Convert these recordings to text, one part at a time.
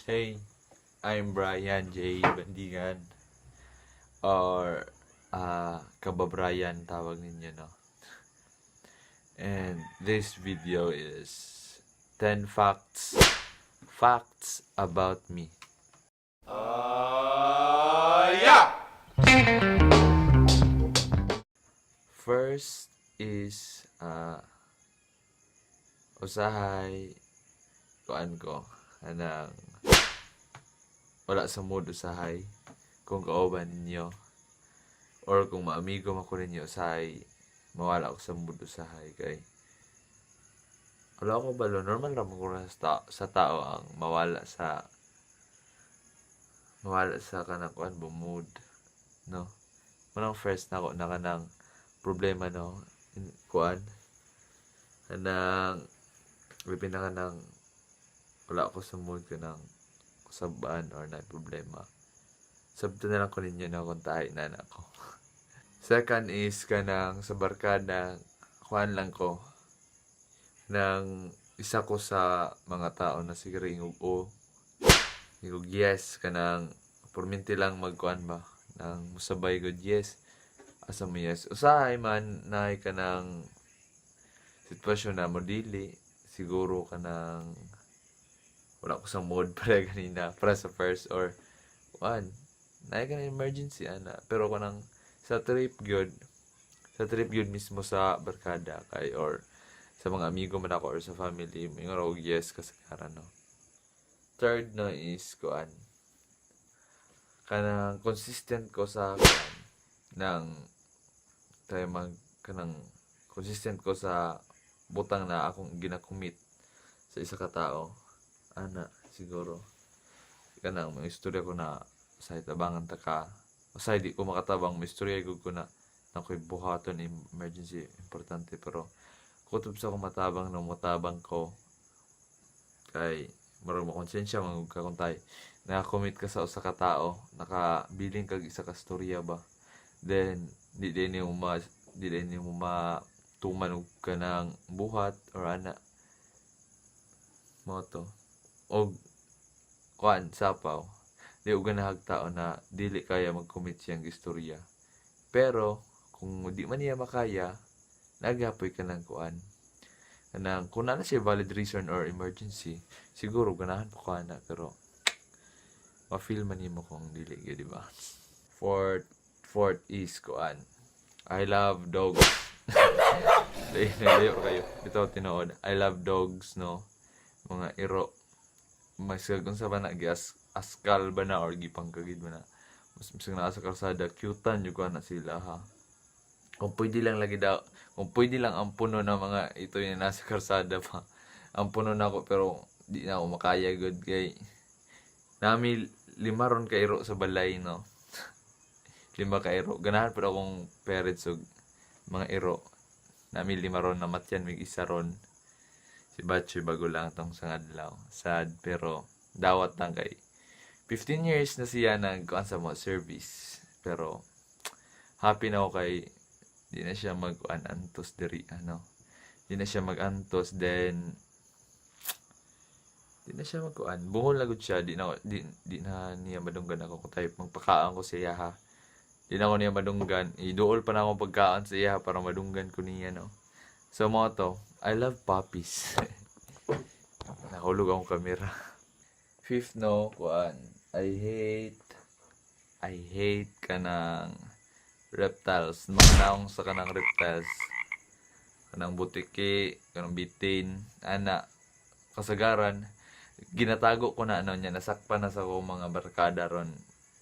Hey, I'm Brian J. Bandigan or Kababrayan tawag ninyo, no? And this video is 10 facts about me. Yeah! First is usahay kuan ko anang wala sa mood usahay kung kauban ninyo or kung maamigo man ko ninyo, usahay mawala ko sa mood usahay kay wala ko balo. Normal ra man guro sa tao ang mawala sa kanang kuan ba, mood, no? Manang first nako na kanang problema, no? Kuan kanang labi na kanang wala ko sa mood, kanang kusabaan or na problema. Sabto na lang ko ninyo na kung tahi na na ako. Second is kanang sa barkada, kuan lang ko nang isa ko sa mga tao na siguro ingog o ingog yes, kanang perminti lang magkuan ba nang musabay gud, yes, asa mo, yes. Usahay man naay kanang sitwasyon na mo dili siguro, kanang wala ko sa mood para ganina, para sa first or kuan naay kanang emergency ana. Pero kanang sa trip gyud, sa trip gyud mismo sa barkada kay or sa mga amigo man ako or sa family, moingon og yes kasagaran, no? Third, no, is kuan kanang consistent ko sa kuan nang tayo mag kanang consistent ko sa butang na akong gina-commit sa isa ka tao ana. Siguro kanang may istorya ko na sa tabangan ta ka, usahay di ko makatabang, may istorya gud ko na ako'y buhaton, emergency, importante, pero kutob sa akong matabang, no, motabang ko kay murag makonsensya man gud ka kung tay naka-commit ka sa usa ka tao, nakabilin kag isa ka storya ba, then di din nimo matuman og kanang buhat or ana. Mao to. Og kuan sapaw, di og ganahag tao na dili kaya mag-commit siyang istorya, pero kung di man niya makaya, nagapoy ka ng kuan kanang kung naa na siya valid reason or emergency, siguro ganahan pa ko ana, pero ma-feel man nimo kung dili gyud, di ba? Fourth is kuan, I love dogs. Layo layo kayo bitaw tinuod. I love dogs, no? Mga iro, mas kung sa ba na gias askal ba na or gipangkagid ba na, mas bisag naa sa kalsada, cute-an jud ko ana sila, ha. Kung pwede lang lagi daw, kung pwede lang ang puno ng mga ito yung nasa kalsada pa, ang puno na ako, pero di na ako makaya gud kay nami lima ron ka iro sa balay, no? Lima ka iro. Ganahan pud akong parents og mga iro. Nami lima ron, namatyan mig isa ron, si Batchoy, bago lang tong sa adlaw. Sad, pero dawat lang kay 15 years na siya nag kuan sa mo service, pero happy na ako kay di na siya mag kuan antos diri ano, di na siya mag-antos, then di na siya magkuan, buhol na gud siya. Di na niya madunggan ako kung type magpakaon ko siya, ha. Di na ako niya madunggan. Iduol pa na akong pagkaon sa iya para madunggan ko niya, no? So mao to. I love puppies. Nahulog akong kamera. Fifth, no, kuan, I hate kanang reptiles, mga naong sa kanang reptiles, kanang butiki, kanang bitin ana. Kasagaran ginatago ko na ano niya, nasakpan na sa akong mga barkada ron.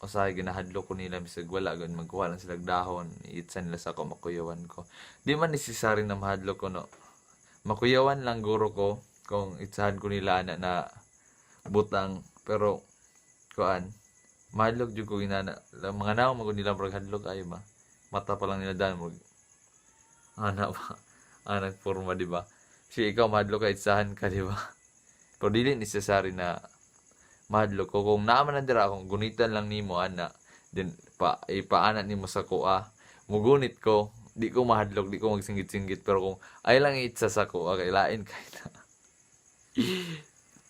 Usahay ginahadlok ko nila bisag wala gud, magkuha lang sila dahon, iitsa nila sa ako, makuyawan ko. Di man necessary na mahadlok ko, no? Makuyawan lang guro ko kung itsahan ko nila ana na butang, pero kuan, mahadlok jud ko ginana mga naong magud nila, murag hadlok ayo ba. Mata pa lang nila dan murag ana ba, ana porma, di ba? Si ikaw mahadlok ka, itsahan ka, di ba? Pero dili necessary na mahadlok ko kung naa man na dira. Kung gunitan lang nimo ana, then pa ipaana nimo sa kuha, mugunit ko, di ko mahadlok, di ko magsinggit-singgit. Pero kung ay lang itsa sa kuha kay lain kay na.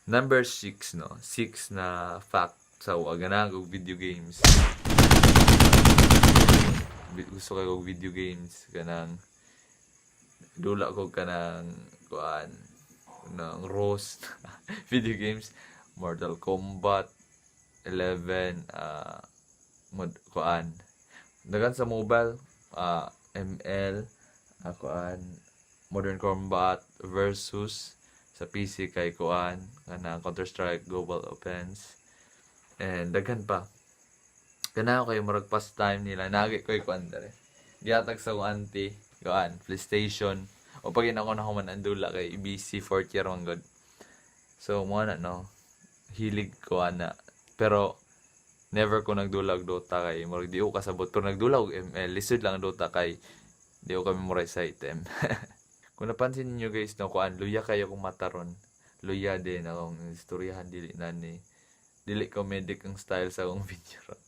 Number 6, no? 6 na fact sa wa ganahan og video games. Gusto kaayo og video games, kanang dula ko kanang kuan ng Rose video games, Mortal Kombat 11, mod kuan, dagan sa mobile, ML, kuan, Modern Combat versus sa PC kay kuan, kanang Counter Strike Global Offense and daghan pa. Ganahan ko kay murag pastime nila. Nagi ko kuan dere, gihatag sa akong auntie, kuan, PlayStation, o pag ako na human ang dula kay busy, fourth year man gud. So mo na, no, hilig ko ana, pero never ko nagdula og Dota kay murag di ko kasabot, pero nagdula og ML. Lisod lang ang Dota kay di ko ka-memorize sa item. Kung napansin niyo, guys, no, kuan, luya kayo kung mataron, luya din akong istoryahan. Dili na ni dili comedic ang style sa akong video ron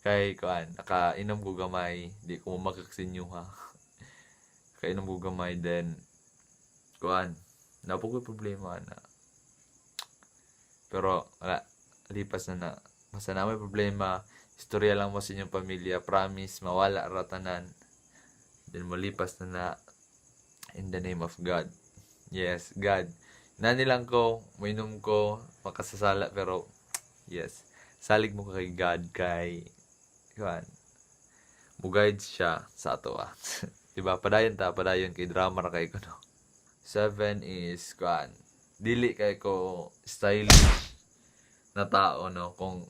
kay kuan, nakainom ko gamay. Di ko mamakak sa inyo ha, kainom ko gamay, then kuan, naa po ko problema na, pero wala, lipas na na. Basta na may problema, istorya lang mo sa inyong pamilya, promise mawala ra tanan, then malipas na na in the name of God. Yes, God. Nani lang ko, mainom ko, makasasala, pero yes, salig mo kay God kay kuan, mo-guide siya sa ato ah. Diba? Padayon ta, padayon kay drama ra kay ko, no. Seven is kuan, dili kay ko stylish na tao, no. Kung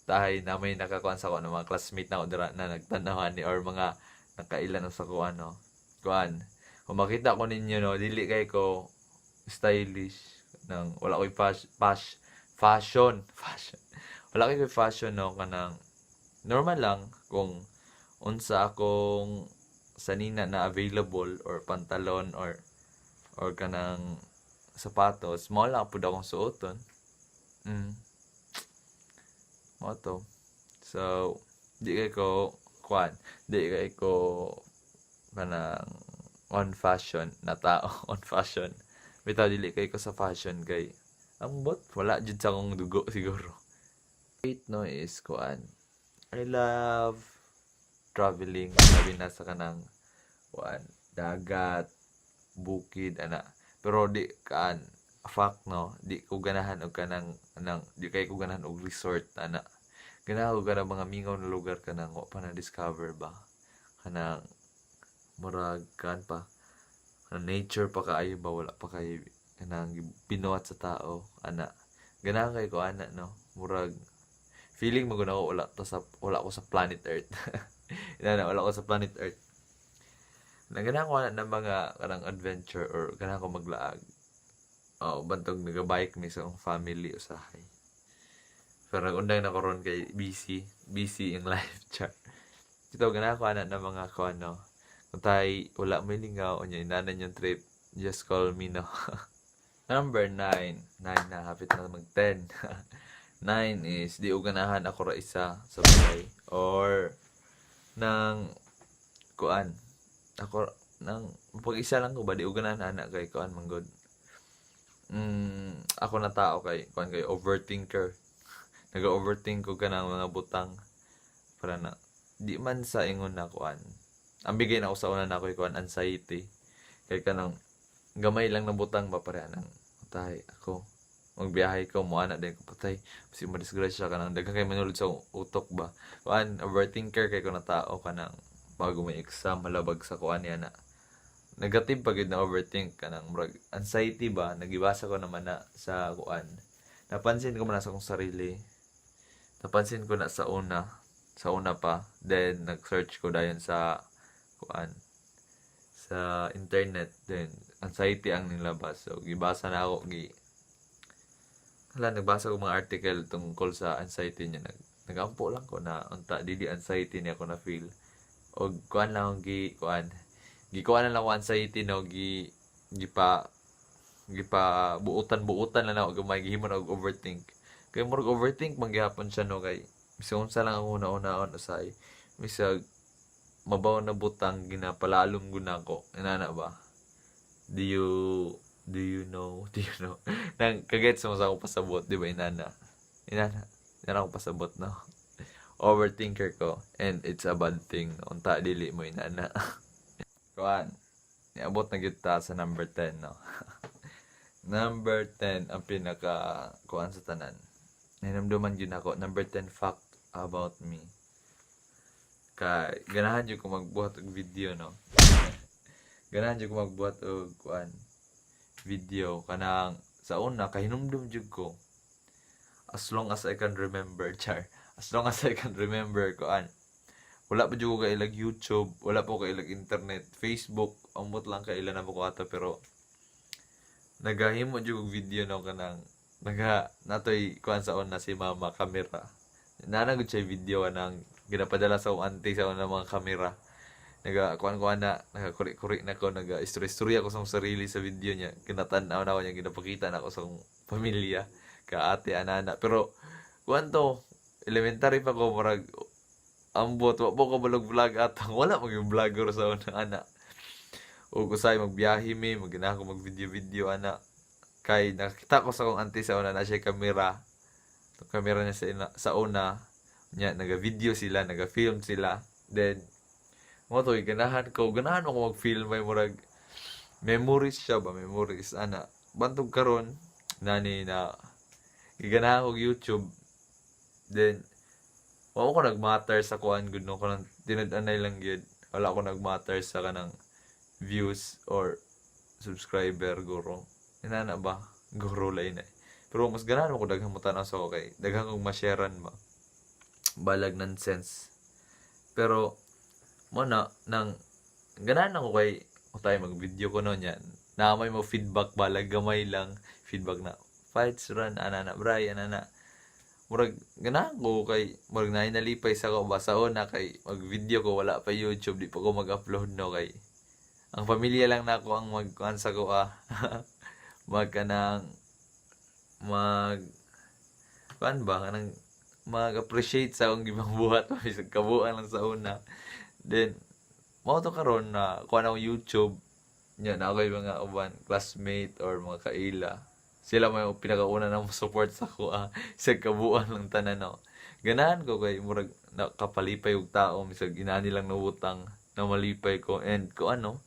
tahay na may nakakuan sa ko, mga classmate na ko dira na nagtanawan ni or mga nakailan na sa kuan, no. Kuan, kung makita ko ninyo, no, dili kay ko stylish nang wala ko'y fashion fashion, wala ko'y fashion, no. Kanang normal lang kung unsa akong sanina na available or pantalon or kanang sapatos, mao lang pud akong suoton. Mao to. So di kay ko kuan, di kay ko kanang on fashion na tao, on fashion bitaw. Dili kay ko sa fashion kay ambot, wala jud sa akong dugo siguro. Eight, no, is kuan, I love traveling, labi na sa kanang kuan, dagat, bukid ana. Pero di kaan fact, no, di ko ganahan og kanang anang, di kay ko ganahan og resort ana. Ganahan ko kanang mga mingaw na lugar, kanang wa pa na discover ba, kanang murag kan pa, kanang nature pa kaayo ba, wala pa kay kanang binuhat sa tao ana. Ganahan kay ko ana, no. Murag feeling mo gud ako wala ko sa planet Earth. Ina wala ko sa planet Earth. Naganahan ko ana ng mga kanang adventure or ganahan ko maglaag. Oh, bantog nagabike mi sa akong family usahay. Pero nag-undang na ko ron kay busy, busy in life, char. Ito, ganahan ko ana ng mga kuan, no. Kung tay wala may lingaw, unya inanan yung trip, just call me, no. Number 9. 9 na, hapit na mag 10. 9 is, di ko ganahan ako ra isa sa balay. Or, nang, kuan, ako, nang, pag isa lang ko ba, di ko ganahan ana kay kuan man gud. Ako na tao kay, kuan kay overthinker. Nag-overthink ko kanang mga butang. Para na, di man sa ingon na kuan. Ang bigay na ako sa una na ako kuan, anxiety. Kay kanang gamay lang na butang ba, pare nang patay ako magbiyahe ko mo ana din ko, patay kasi madisgrasya, kanang daghan kay manulod sa utok ba. Kuan, overthinker kay ko na tao. Kanang bago may exam, malabag sa kuan niya na negative pa gid na overthink, kanang murag anxiety ba. Nagibasa ko naman na sa kuan, napansin ko man na sa akong sarili, napansin ko na sa una pa, then nag-search ko dayon sa kuan, sa internet, then anxiety ang nilabas. So gibasa na ako, gi hala, nagbasa ko mga article tungkol sa anxiety niya. Nagampo lang ko na unta dili anxiety niya ako na feel og kuan lang akong gi kuan, gi kuan na lang ako anxiety, no. Gi gipa gipa buutan buutan lang ako gamay, gihimo na og overthink kay murag overthink man gihapon siya, no. Kay bisag unsa lang ang una-unaon usay, bisag mabaw na butang, ginapalalom gud nako inana ba. Do you know? Do you know? Nang kagets mo sa akong pasabot, di ba, inana? Inana, inana akong pasabot, no? Overthinker ko and it's a bad thing. Unta dili mo inana. Kuan, niabot na gyud ta sa number 10, no? Number 10 ang pinaka kuan sa tanan. Nahinumduman gyud nako, number 10 fact about me. Kay ganahan jud ko magbuhat og video, no? Ganahan jud ko magbuhat og kuan, video. Kanang sa una kahinumdum jud ko, as long as I can remember, char, as long as I can remember, kuan, wala pa jud ko kailag YouTube, wala pa ko kailag internet, Facebook ambot lang kaila na ko ato, pero nagahimo jud og video, no? Kanang naga natoy kuan sa una, si mama, kamera nana gud siya, video kanang ginapadala sa akong auntie sa una, mga kamera. Naga kuan kuan na, nagakuri-kuri na ko, naga istorya-istorya ko sa akong sarili sa video niya. Ginatan-aw na ako niya, ginapakita na ako sa akong pamilya ka ate anana. Pero kuan to, elementary pa ko, murag ambot wa po ko balog vlog atong wala mag vlogger sa una ana. O kusay magbiyahe mi, magina ako mag video video ana, kay nakita ko sa akong auntie sa una na siya kamera. Itong kamera niya sa una niya, naga video sila, naga film sila. Then mo to ganahan ko, ganahan ako mag-film, may murag memories siya ba, memories ana. Bantog karon nani na giganahan og YouTube, then wa ko nag-matter sa kuan gud, no? Kanang tinud-anay lang gyud, wala ko nag-matter sa kanang views or subscriber guro, inana ba, guro lain na. Pero mas ganahan ko daghang mo tan-aw sa ako kay daghan kong ma-sharean ba, balag nonsense. Pero mo na nang ganahan ako kay o tayo mag-video ko no niya na may mo feedback, balag gamay lang feedback na fights run ana na bray ana na. Murag ganahan ko kay murag naay nalipay sa ko ba sa una, kay mag-video ko, wala pa YouTube, di pa ko mag-upload, no? Kay ang pamilya lang nako ang magkuan sa ko, ah, mag kanang mag kuan ba, kanang mag-appreciate sa akong gibang buhat bisag kabuan lang sa una. Then mao to karon na kuan ako YouTube nya na ako yung mga uban classmate or mga kaila, sila may pinakauna na mo support sa ako, ah, sa kabuan lang tanan, no? Ganahan ko kay murag nakapalipay og tao bisag inani lang nawutang na malipay ko. And ko ano,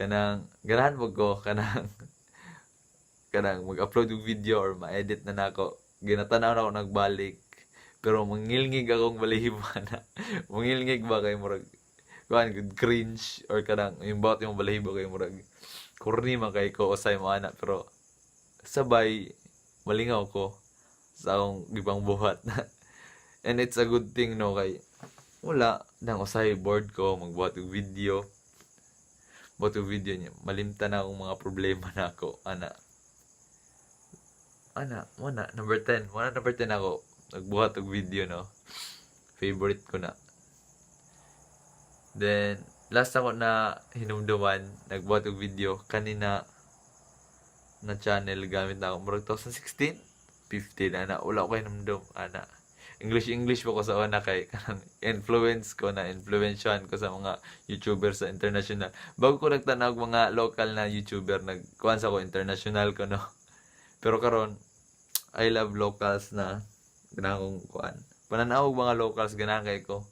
kanang ganahan mo ko kanang kanang mag-upload og video or ma-edit na nako, ginatanaw na ako nagbalik, pero mangilngig akong balahibo na, mangilngig ba, kay murag kuan good, cringe, or kanang yung bawat yung balahibo kay murag corny man kay ko usay mo ana. Pero sabay malingaw ko sa akong gibang buhat and it's a good thing, no? Kay wala nang usay bored ko, magbuhat og video, buhat og video niya, malimtan na akong mga problema na ako ana ana. Mo na number 10, mo na number 10 ako, nagbuhat og video, no? Favorite ko na. Then last ako na hinumduman nagbuhat og video kanina na channel gamit na ako, murag 2016, 15 ana, wala ko hinumdum ana. English English pa ko sa una kay kanang influence ko na influensyahan ko sa mga YouTuber sa international. Bago ko nagtanaw og mga local na YouTuber, nagkuan sa ko, international ko, no? Pero karon I love locals na. Ganahan kong kuan pananaw og mga locals, ganahan kay ko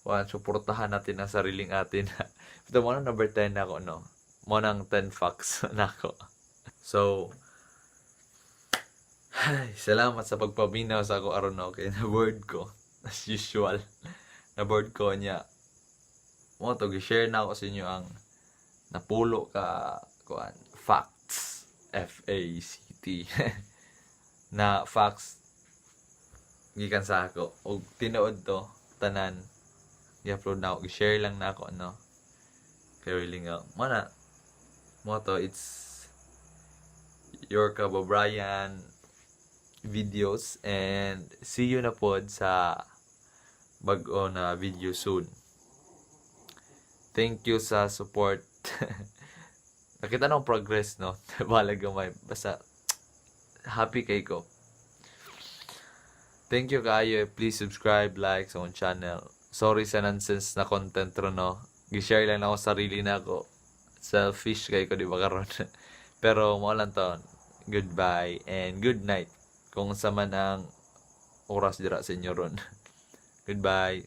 kuan, suportahan natin ang sariling atin. Ito mo na number 10 ako, no? Mo nang 10 facts nako. So ay, salamat sa pagpaminaw sa ako aron, no? Kay na bored ko as usual, na bored ko niya. Mo to gi-share na ako sa inyo ang napulo ka kuan, facts, F A C T na facts gikan sa ako. Og tinuod to tanan, gi-upload na ako, gi-share lang na ako, no? Kay really nga mo na mo to, it's your Kababrayan videos and see you na pod sa bag-o na video soon. Thank you sa support. Nakita ng progress, no? Balag gamay. Basta happy kay ko. Thank you kayo. Please subscribe, like sa akong channel. Sorry sa nonsense na content ro, no? Gi-share lang ako sarili na ako. Selfish kay ko, di ba, karon? Pero mo lang to. Goodbye and good night kung unsa man ang oras dira sa inyo ron. Goodbye.